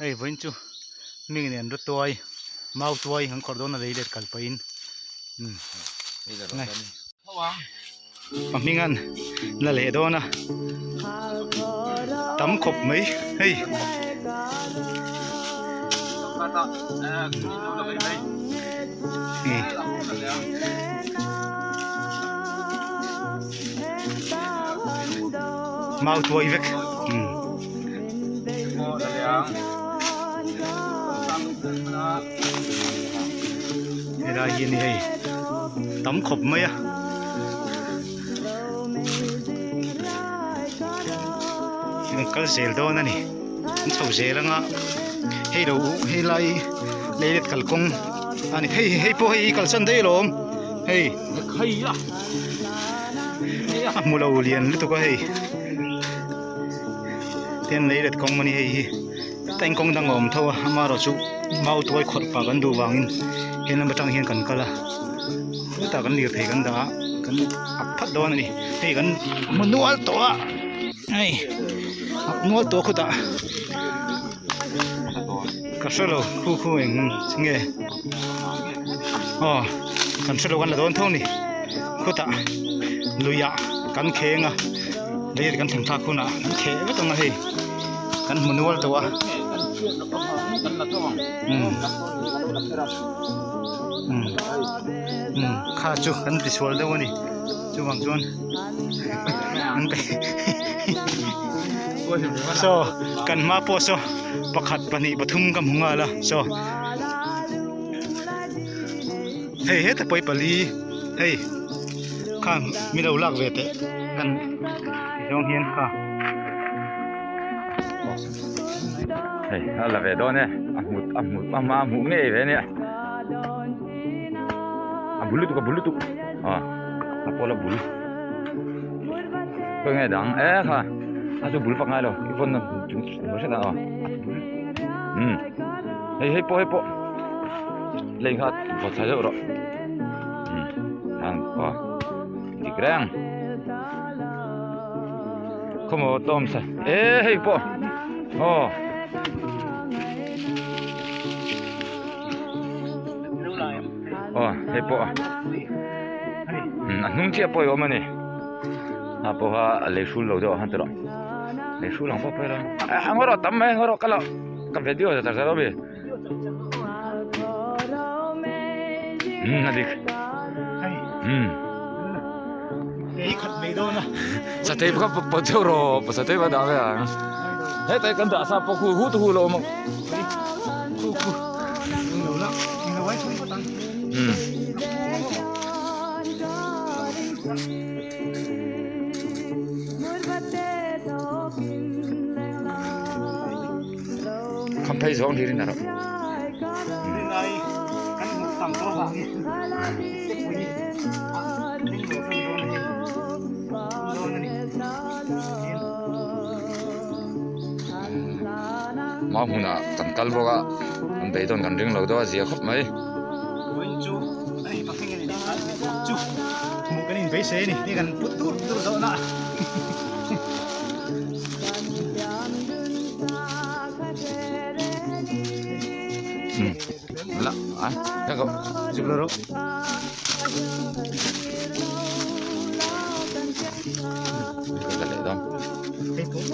Hei vawiin chu mi nen ru tuai mau tuai an khawrh dawn a lei let kal pahin umm a hming an la leh dawn a tam khawp mai hei. Mau tuai vek umm. Helai hi a ni hei tam khawp mai a. Kan kal zel dawn a ni an chho zel anga hei lo helai leilet kalkawng a ni hei hei pawh hei hi kalsan daih alawm hei a hmu lo lian lutuk a hei. Tin leilet kawng a ni hei hi tleng kawng dang a awm tho a amaherawhchu mau tuai khawrh pah kan duh vangin he lam atang hian kan kal a hetah kan lirthei kan dah a kan ak phat dawn a ni hei kan hmu nual tawh a hei ak nual tawh a khutah ka hre lo khu khu eng nge aw kan hre lo kan la dawn tho a ni khutah luiah kan kheng a. Lei kan thlen thlak hunah an theh vek ang a hei kan hmu nual tawh a umm umm umm kha chu kan ti sual deuh a ni chuvang chuan an pe saw kan hma pawh saw pakhat pahnih pathum ka hmu nghal a saw hei heta pawi pali hei kha mi lo lak ve teh kan ti zawng hian kha. Hei a la ve dawn e a hmu a hmu a hma a hmuh ngei ve ania a bul lutuk a bul lutuk aw a pawl a bul khawi nge dang e kha a chu bul vak ngai lo i vawn chung chung hret a aw a bul umm hei hei pawh hei pawh lei kha vaw thla deuh rawh. Ang aw dik reng khawmaw tawm sa e hei pawh aw aw hei pawh a hnung chiah pawh i awm a ni a pawha a lei hrul lo deuh a han ti rawh lei hrul ang pawh pawh ila a ngaw rawh tam mai ngaw rawh ka lo ka video zar zar a mi. Um a dik um Tei khat mai dawn a. Satei kha pawt deuh rawh satei va dah ve ang. Hetai kan dah sa pawh khu hu tu hu lo awm ang. Khu khu lo la lo ai thung phawt ang. Um. Kham phei zawng hlir in a rauh. Mau hmunah kan kal bawk a, an beidawn kan ring lo deuh a zia khawp mai. La, ah, ka ko. Zuk lo rawh. Ka leh dawn. Hei pawh.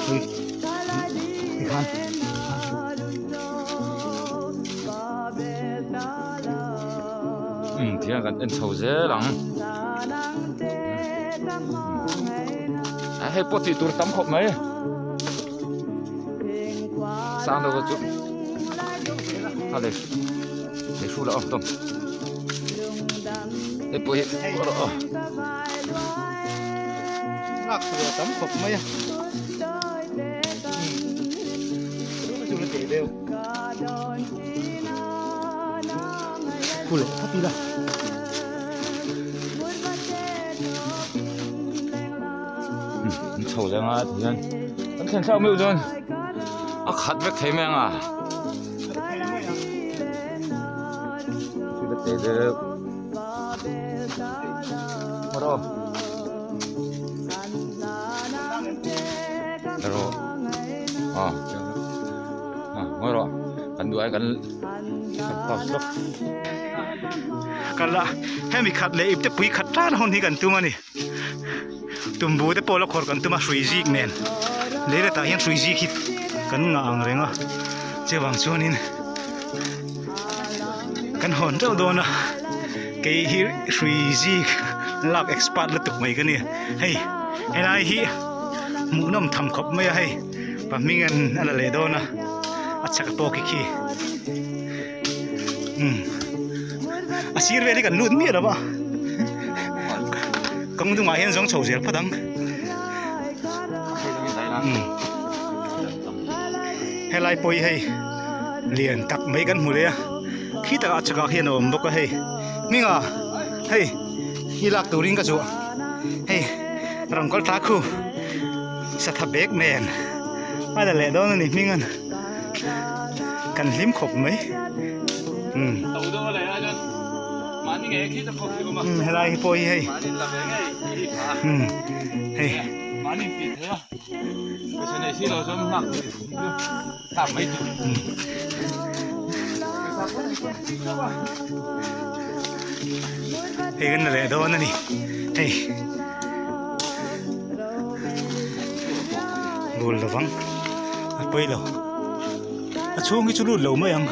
Ui. Tikhan. Umm tihian kan en chho zel ang a hei pawh tih tur tam khawp mai sang deuh chu a lei lei hru lah awm tawm hei pawh hi rawh aw lak tur a tam khawp mai a chu la teh deuh. Khu leh phawt ila. An chho leh anga ti hian an thlen thlak meuh chuan a khat vek thei mai anga. Thil a teh deuh. Rawh. Rawh. Ah, ah, ngawi rawh. Kan duh ai kan kan pause lawk. Kal a, hemi khat leh ipte pui khat tan hun hi kan tum a ni. Tumbu te pawh la khawrh kan tum a hrui zik nen. Lei letah hian hrui zik hi kan ngah ang reng a, chuvang chuanin kan hawn deuh dawn a, kei hi hrui zik lak expert lutuk mai ka ni. Hei helai hi hmuhnawm tham khawp mai a hei pahming an a la leh dawn a, a chak pawh khi khi umm a sir vel hi kan lut miah lo a kawng dungah hian zawng chho zel phawt ang umm helai pawh hi hei lian tak mai kan hmu leh a khi takah a chakah hian a awm bawk a hei hminga hei hi lak turin ka zuah hei rawn kal thla khu satha bag nen a la leh dawn a ni hming an. Kan hlim khawp mai. Umm. Umm helai hi pawh hi hei. Umm hei. Hei kan la leh dawn a ni hei. Bul lovang a pawi lo a chhung hi chu lut lo mai ang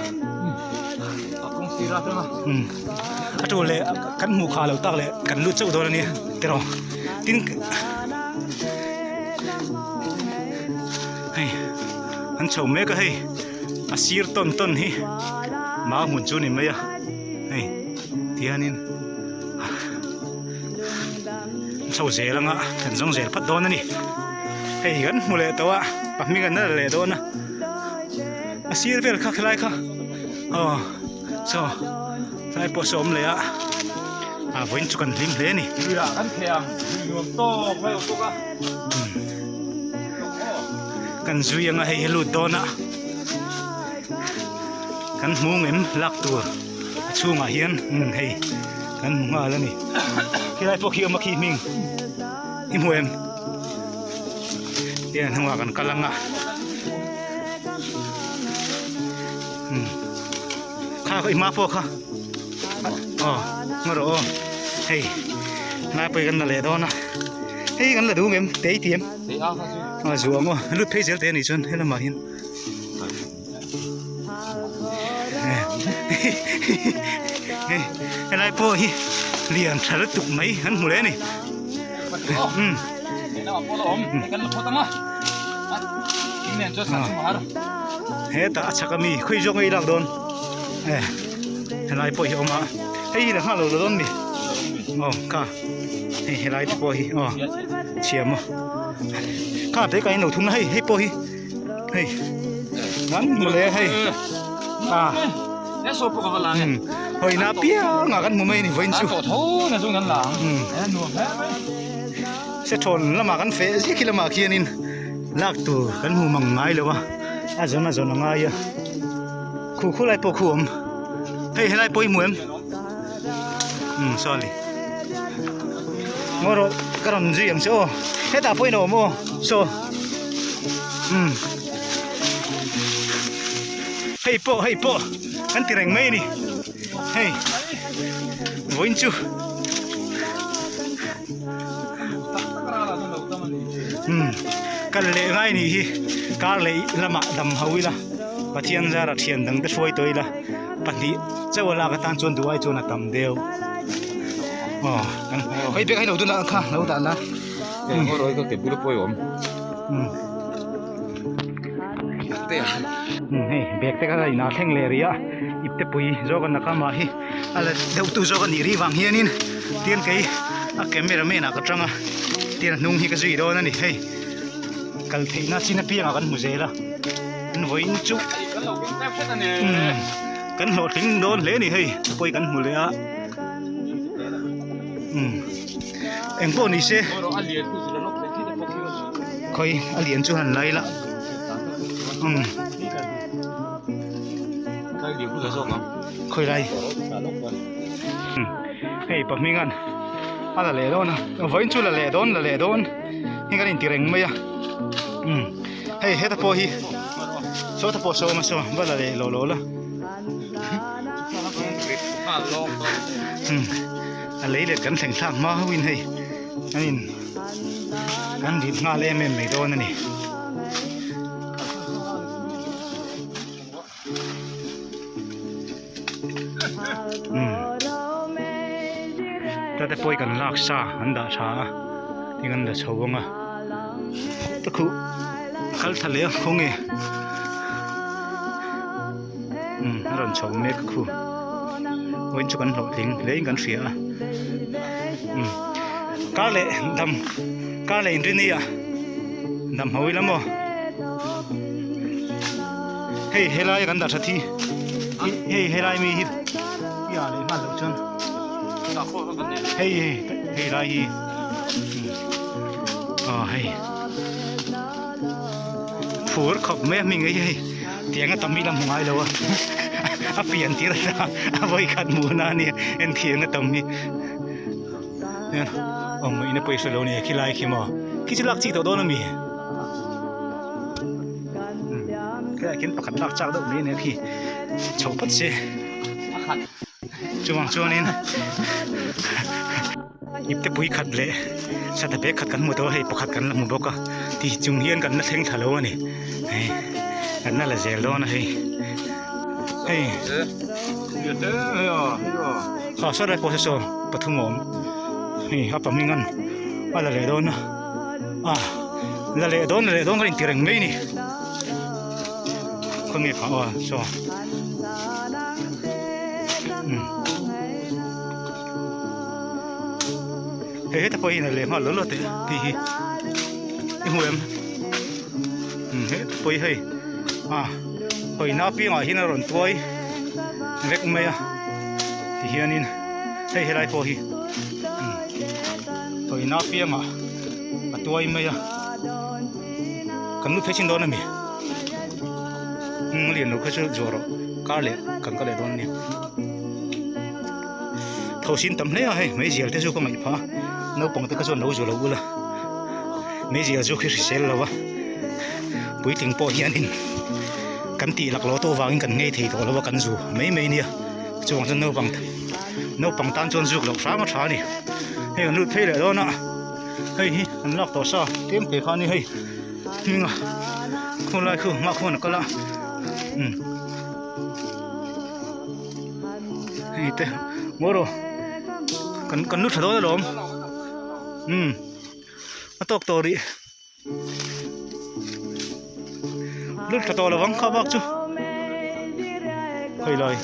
umm a tul leh kan hmuh khah loh tak leh kan lut chauh dawn a nia tiraw tin hei an chho mek a hei a sir tawn tawn hi mau hmun chu a ni mai a hei tihianin. Chho zel anga kan zawng zel phat dawn a ni hei kan hmu leh tawh a pa hming an la leh dawn a a sir vel kha khelai kha aw saw tlai pawh saw awm leh a a vawiin chu kan hlim hle a ni. Luiah kan thei ang lui nuam tawk mai awm bawk a. Kan zui anga hei hi lut dawn a kan hmu ngem lak tur. A chhungah hian umm hei kan hmu nghal a ni khilai pawh khi a awm a khi hming i hmu em hian hnungah kan kal ang a umm kha i hma pawh kha aw hma rawh aw hei lai pawh hi kan la leh dawn a hei kan la duh em tei ti em a zuang aw lut phei zel te a nih chuan helamah hian. Helai pawh hi lian tha lutuk mai an hmu leh a ni. Hetah a chhak ami khawi zawk nge i lak dawn helai pawh hi a awm a hei hi la nghah lo la dawn mi aw kha hei helai te pawh hi aw chhia maw kha te ka in lo thum na hei hei pawh hi. Hei kan hmu leh hei a hawina piang ah kan hmu mai a ni vawiin chu se thawn lamah kan feh ziak hi lamah khianin lak tur kan hmu mang ngai lo a a zawn a zawn a ngai a khu khu lai pawh khu a awm hei helai pawh i hmu em umm sorry ngaw rawh ka rawn zui ang che aw hetah pawhin a awm aw saw. Umm hei pawh hei pawh kan ti reng mai a ni hei vawiin chu umm kal leh ngai nih hi kar leh lamah dam ho ila Pathian zara thian dang te hruai tawh ila pahnih chauh a lak atan chuan duh ai chuan a tam deuh aw hei bag hi lo dun a kha lo dah la. Hei bag te kha inah thleng leh rih a ipte pui zawk a naka mah hi a la deuh tu zawk a nih rih vang hianin tian kei a camera man ah ka tang a tian a hnung hi ka zui dawn a ni hei kal theihna chin apiangah kan hmu zel a an vawiin chu kan hlawhtling dawn hle a ni hei pawi kan hmu leh a umm. Eng pawh ni se khawi a lian chu han lai la umm khawi lai hei pahmingan. A la leh dawn a vawiin chu la leh dawn la leh dawn heng kan inti reng mai a umm hei heta pawh hi sawta pawh saw awm a saw va la leh lo lo la umm a lei let kan thleng thlak hma ho in hei an in kan rit nghal em em mai dawn a ni. Tate pawh hi kan lak sa an dah tha a tin an la chho ang a te khuh kal thla leh a khawnge umm a rawn chho mek a khu vawiin chu kan hlawhtling hle in kan hria a umm kar leh dam kar leh inrini ah dam ho ila maw. Hei helai kan dah that hi hei helai mi hi i ah leh nghal loh chuan hei hei hei lai hi aw hei phur khawp mai a hming hi hei tiang a tam hi la hmu ngai lo a a pian tir a a vawi khat hmuh na a nia enthiang a tam hi awm ngaihna pawh i hre lo a ni khilai khi maw khi chu lak chi tawh dawn a mi. Helaiah khian pakhat lak chak deuh mai a nia khi chho phawt se chuvang chuanin ipte pui khat leh sata bag khat kan hmu tawh a hei pakhat kan la hmu bawk a ti chung hian kan la thleng thla lo a ni hei kan la la zel dawn a hei hei kha saw lai pawh saw saw pathum a awm hei a pahming an a la leh dawn a a. La leh dawn la leh dawn ka inti reng mai a ni khawnge phah aw saw umm hei heta pawh hi in a leh nghal lo lo teh tih hi i hmu em umm heta pawh hi hei a hawina apiangah hian a rawn tuai vek mai a ti hianin hei helai pawh hi umm hawina apiangah. A tuai mai a kan lut phei chin dawn a mi hming lian lo kha chu zuah rawh kar leh kan kal leh dawn a nia thosin tam hle a hei meizial te chu ka ngaih phah a naupang te kha chuan lo zu lo ula meizial chu khi hrisel lo va puitling pawh hianin kan tih lak loh tawh avangin kan ngei thei tawh lo va kan zu mai mai nia chuvang chuan naupang naupang tan chuan zuk loh hram a tha a ni hei kan lut phei leh dawn a. Hei hi an lak tawh sa tlem te kha a ni hei hminga khawlai khu hma khuan a kal a umm hei te maw rawh kan kan lu tha dawn alawm umm a tawk tawh rih lu tha tawh lovang kha bak chu hei lai.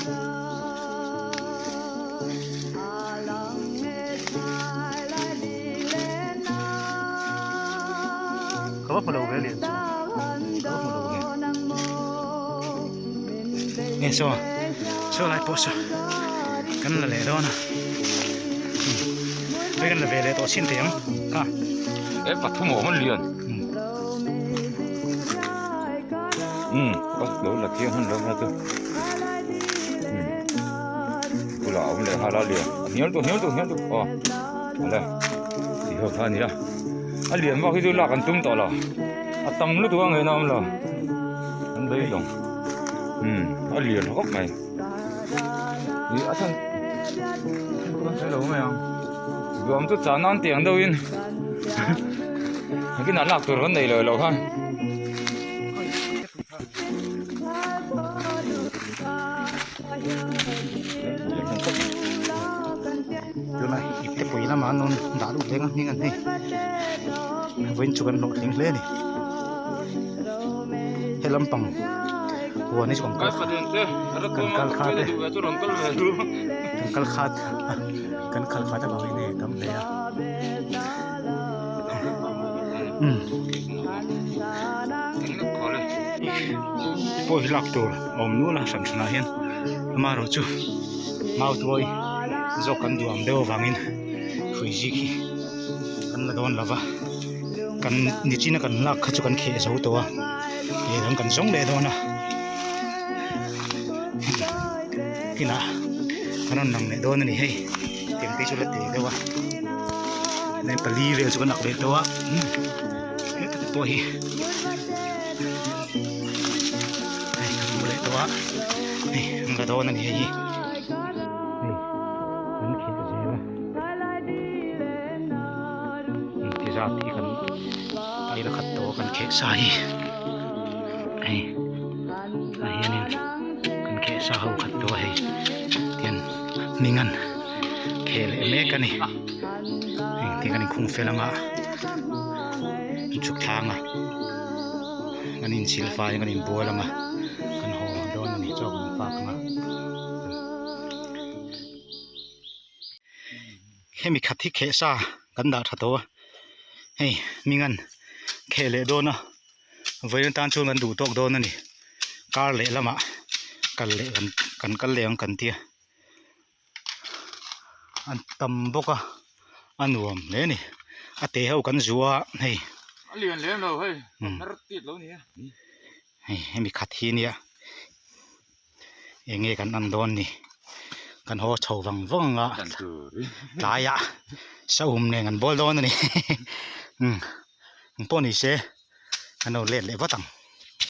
Ka va hmu lo ve lian chu ka va hmu lo ve nge saw saw lai pawh saw kan la leh dawn a hei kan la ve leh tawh chin thei ang kha e pathum a awm a lian um lo la chiang hman lo kha chu bulah a awm leh nghal a lian a hnial tu hnial tu hnial tu aw awle ti ho kha a ni a a lian vak hi chu lak an tum tawh lo a tam lutuk a ngaihna a awm lo an beidawng umm a lian khawp mai ih a chhan kan sawi lo mai ang duam chu chah nan tiang deuh in engtin ah lak tur kan nei lo lo kha. Tuna ipte pui lamah an rawn dah lut leng a hming an hei vawiin chu kan hlawh thleng hle a ni he lampang huan hi chu kan kal kan kal khat e kan kal khat kan kal khat avangin hei a tam hle a umm pawh hi lak tur a awm nual a hran hranah hian amaherawhchu mau tuai zawk kan duh ang deuh avangin hrui zik hi kan la dawn lo va kan nichina kan lak kha chu kan kheh zo tawh a lehlam kan zawng leh dawn a inah kan rawn lang leh dawn a ni hei tiang te chu la teh deuh a. Leng pali vel chu kan ak leh tawh a heta te pawh hi hei kan hmu leh tawh a hei an la dawn a ni hei hi hei an khel zel a ti zat hi kan aila khat tawh a kan kheh sa hi hei tah hianin kan kheh sa ho khat tawh a hei tian hming an kheh leh mek a ni engtin kan inkhung fel anga an chhuk thlang a kan insil fai a kan inbual anga kan haw dawn a ni chaw kan fak anga hemi khat hi kheh sa kan dah tha tawh a hei hmingan kheh leh dawn a vawiin atan chuan kan duh tawk dawn a ni kar leh lamah kal leh kan kal leh ang kan tia. An tam bawk a a nuam hle a ni a te ho kan zu a hei a lian lem lo hei hnar tit lo ni a hei hemi khat hi nia eng nge kan an dawn ni kan haw chho vang vang a tlaiah sahum nen kan bawl dawn a ni umm engpawh ni se kan lo let leh vat ang.